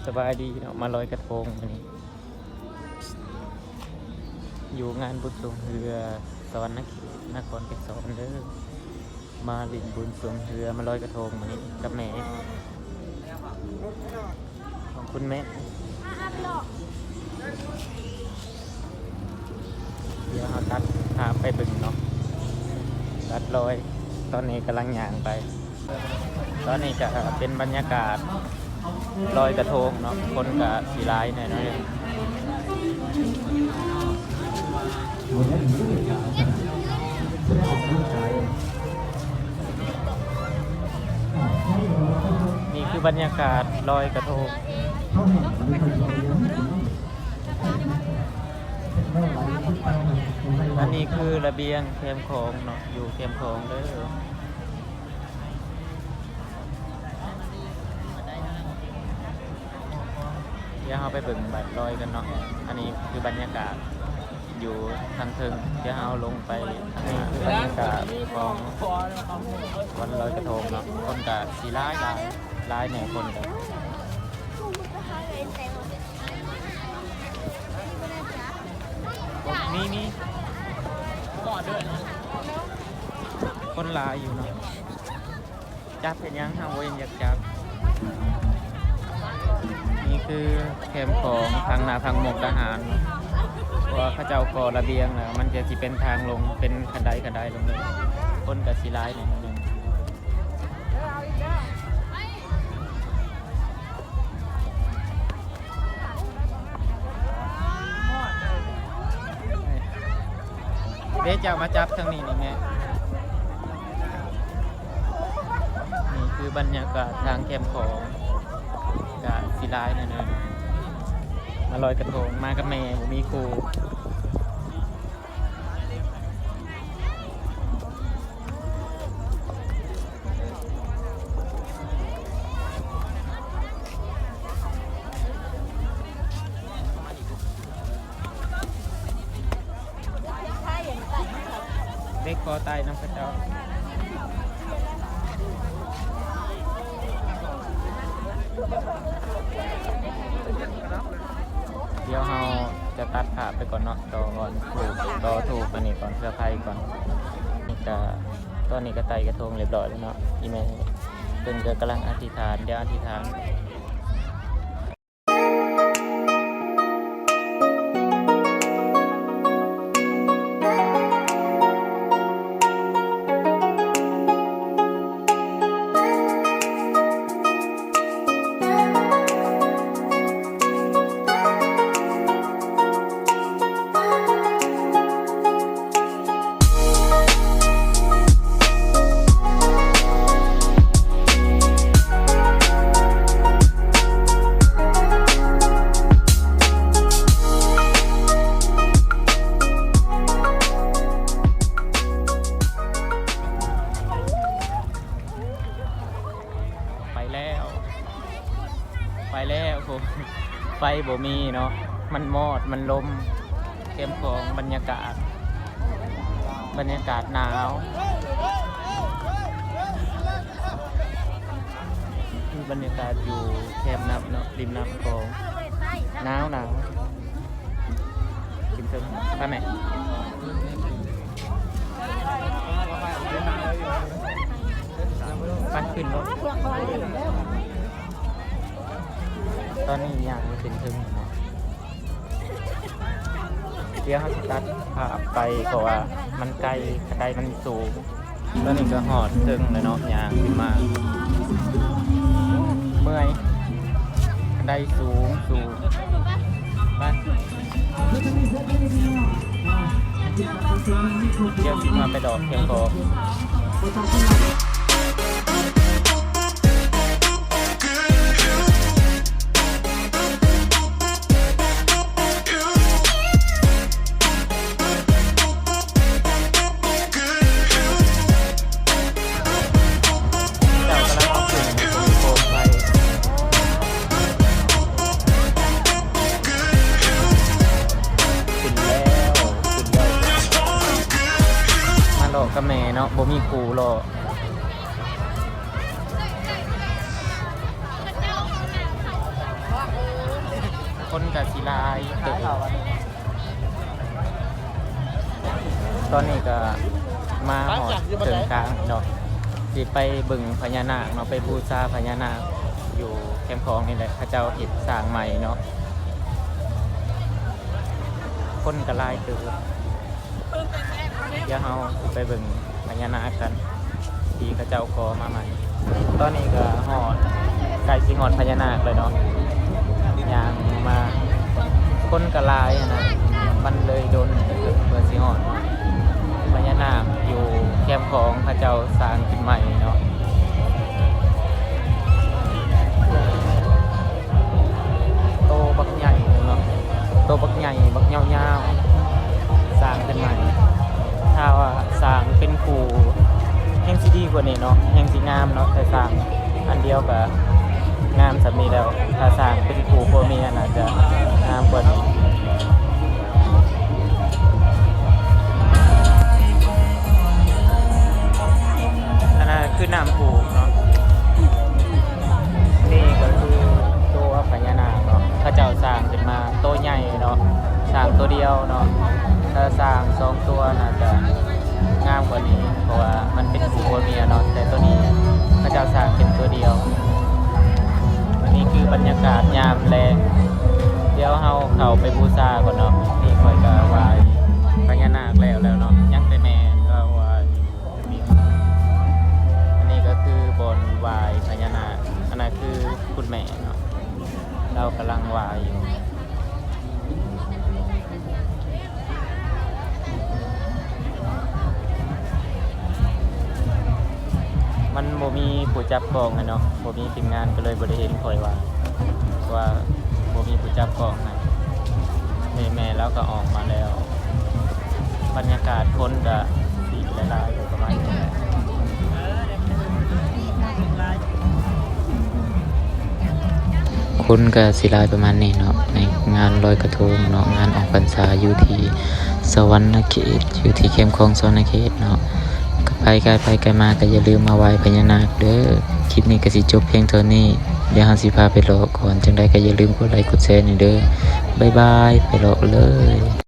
ສະບາຍດີເນາະ ມາລອຍກະທົງມື້ນີ້ ຢູ່ງານບຸນຊ່ວງເຮືອສະຫວັນນະເຂດ ນະຄອນໄກສອນເດີ. ມາຫຼິ້ນບຸນຊ່ວງເຮືອ ມາລອຍກະທົງມື້ນີ້ກັບແມ່ຂອງຄຸນແມ່. ດຽວເຮົາຕັດພາບໄປເບິ່ງເນາະ ຕັດລອຍ ຕອນນີ້ກຳລັງຍ່າງໄປ. ຕອນນີ້ກະເປັນບັນຍາກາດລອຍກະທົງເນາະ ຄົນກະຊິຫຼາຍແດ່ໜ້ອຍໜຶ່ງ. ນີ້ຄືບັນຍາກາດລອຍກະທົງ. ອັນນີ້ຄືລະບຽງແຄມຂອງເນາະ ຢູ່ແຄມຂອງເດີ. ດຽວເຮົາໄປເບິ່ງບາດລອຍກັນເນາະ. ອັນນີ້ຄືບັນຍາກາດຢູ່ທາງເທິງ ດຽວເຮົາລົງໄປ. ອັນນີ້ຄືບັນຍາກາດຂອງວັນລອຍກະທົງເນາະ ຄົນກະຊິຫຼາຍ ຫຼາຍ ຫຼາຍແດ່ຄົນກະ ມີ ມີ ຄົນຫຼາຍຢູ່ເນາະ. ຈັບເຮັດຫຍັງ ເຮົາບໍ່ເຫັນຢາກຈັບ. ນີ້ຄືແຄມຂອງທາງໜ້າພັກມຸກດາຫານ ເພາະວ່າເຂົາເຈົ້າກໍ່ລະບຽງແລ້ວ ມັນຈະຊິເປັນທາງລົງ ເປັນຂັ້ນໄດ ຂັ້ນໄດລົງເລີຍ. ຄົນກະຊິຫຼາຍແດ່ໜ້ອຍໜຶ່ງ. ເດ້ ເຈົ້າມາຈັບທາງນີ້ນີ້ແມ່. ນີ້ຄືບັນຍາກາດທາງແຄມຂອງ ກະຊິຫຼາຍແດ່ເນາະ ມາລອຍກະທົງ ມາກັບແມ່ ບໍ່ມີຄູ່. ເດັກຂໍໄຕ່ນຳເຂົາເຈົ້າ. ດຽວເຮົາຈະຕັດພາບໄປກ່ອນເນາະ ຕໍ່ກ່ອນ ທູບ ຕໍ່ທູບອັນນີ້ກ່ອນ ເພື່ອໄພກ່ອນ. ນີ້ກະ ຕອນນີ້ກະໄຕ່ກະທົງຮຽບຮ້ອຍແລ້ວເນາະ ອີ່ແມ່ເພິ່ນກະກຳລັງອະທິຖານ ດຽວອະທິຖານ. ໄປແລ້ວ ໄປແລ້ວ ໂອ້ ໄຟບໍ່ມີເນາະ ມັນມອດ ມັນລົມ. ແຄມຂອງບັນຍາກາດ ບັນຍາກາດໜາວ ຄືບັນຍາກາດຢູ່ແຄມນ້ຳເນາະ ລິມນ້ຳຂອງ ໜາວໆ. ຂຶ້ນເທິງ ໄປແມ່ ໄປຂຶ້ນລົດ. ຕອນນີ້ຍ່າງຂຶ້ນເທິງເນາະ ດຽວເຮົາຊິຕັດພາບໄປ ເພາະວ່າມັນໄກ ຂັ້ນໄດມັນສູງ. ຕອນນີ້ກະຮອດເທິງແລ້ວເນາະ ຍ່າງຂຶ້ນມາ ເມື່ອຍ ໄດສູງສູງ. ໄປ ດຽວຊິພາໄປດອກແຄມຂອງ. ເຈົ້າກຳລັງເອົາຂຶ້ນໂຄມໄຟ. ຂຶ້ນແລ້ວ ຂຶ້ນໄດ້ ມາຫຼໍ່ກັບແມ່ເນາະ ບໍ່ມີຄູ່ຫຼໍ່. ຄົນກະຊິຫຼາຍເຕີບ. ຕອນນີ້ກະມາຮອດເຄິ່ງກາງເນາະ ຊິໄປເບິ່ງພະຍານາກເນາະ ໄປບູຊາພະຍານາກ ຢູ່ແຄມຂອງນີ້ແຫຼະ ເຂົາເຈົ້າເຮັດສ້າງໃໝ່ເນາະ. ຄົນກະຫຼາຍເຕີບ. ດຽວເຮົາຊິໄປເບິ່ງພະຍານາກກັນ ທີ່ເຂົາເຈົ້າກໍ່ມາໃໝ່. ຕອນນີ້ກະຮອດ ໃກ້ຊິຮອດພະຍານາກແລ້ວເນາະ ຍ່າງມາ ຄົນກະຫຼາຍຫັ້ນນະ ມັນເລີຍດົນເຕີບເພື່ອຊິຮອດ. ພະຍານາກຢູ່ແຄມຂອງເຂົາເຈົ້າສ້າງຂຶ້ນໃໝ່ເນາະ. ໂຕບັກໃຫຍ່ເນາະ ໂຕບັກໃຫຍ່ ບັກຍາວໆ ສ້າງຂຶ້ນໃໝ່. ຖ້າວ່າສ້າງເປັນຄູ່ແຮ່ງຊິດີກວ່ານີ້ເນາະ ແຮ່ງຊິງາມເນາະ. ແຕ່ສ້າງອັນດຽວກະງາມສ່ຳນີ້ແລ້ວ ຖ້າສ້າງເປັນຄູ່ຜົວເມຍໜ້າຈະງາມກວ່ານີ້. ອັນນັ້ນຄືນ້ຳພຸເນາະ ນີ້ກະຄືຕົວພະຍານາກເນາະ ເຂົາເຈົ້າສ້າງຂຶ້ນມາໂຕໃຫຍ່ເນາະ ສ້າງໂຕດຽວເນາະ. ຖ້າສ້າງສອງຕົວໜ້າຈະງາມກວ່ານີ້ ເພາະວ່າມັນເປັນຄູ່ຜົວເມຍເນາະ ແຕ່ໂຕນີ້ເຂົາເຈົ້າສ້າງເປັນຕົວດຽວ. ອັນນີ້ຄືບັນຍາກາດຍາມແລງ ດຽວເຮົາເຂົ້າໄປບູຊາກ່ອນເນາະ. ນີ້ຂ້ອຍກະໄຫວ້ພະຍານາກແລ້ວແລ້ວເນາະ ຍັງແຕ່ແມ່ກະໄຫວ້ຢູ່. ອັນນີ້ກະຄືບ່ອນໄຫວ້ພະຍານາກ ອັນນັ້ນຄືຄຸນແມ່ເນາະ ລາວກຳລັງໄຫວ້ຢູ່. ມັນບໍ່ມີຜູ້ຈັບກ້ອງຫັ້ນເນາະ ບໍ່ມີທີມງານ ກະເລີຍບໍ່ໄດ້ເຫັນຂ້ອຍວ່າ ວ່າບໍ່ມີຜູ້ຈັບກ້ອງຫັ້ນ. ແມ່ ແມ່ລາວກະອອກມາແລ້ວ. ບັນຍາກາດຄົນກະຊິຫຼາຍໆ ປະມານນີ້ແຫຼະ. ຄົນກະຊິຫຼາຍປະມານນີ້ເນາະ ໃນງານລອຍກະທົງເນາະ ງານອອກພັນສາຢູ່ທີ່ສະຫວັນນະເຂດ ຢູ່ທີ່ແຄມຂອງສະຫວັນນະເຂດເນາະ. ໃຜກະ ໃຜກະມາກະຢ່າລືມມາໄຫວ້ພະຍານາກເດີ. ຄລິບນີ້ກະຊິຈົບພຽງເທົ່ານີ້ ດຽວເຮົາຊິພາໄປເລາະກ່ອນ ຈັ່ງໃດກະຢ່າລືມກົດໄລກົດແຊແດ່ເດີ. ບາຍບາຍ ໄປເລາະເລີຍ.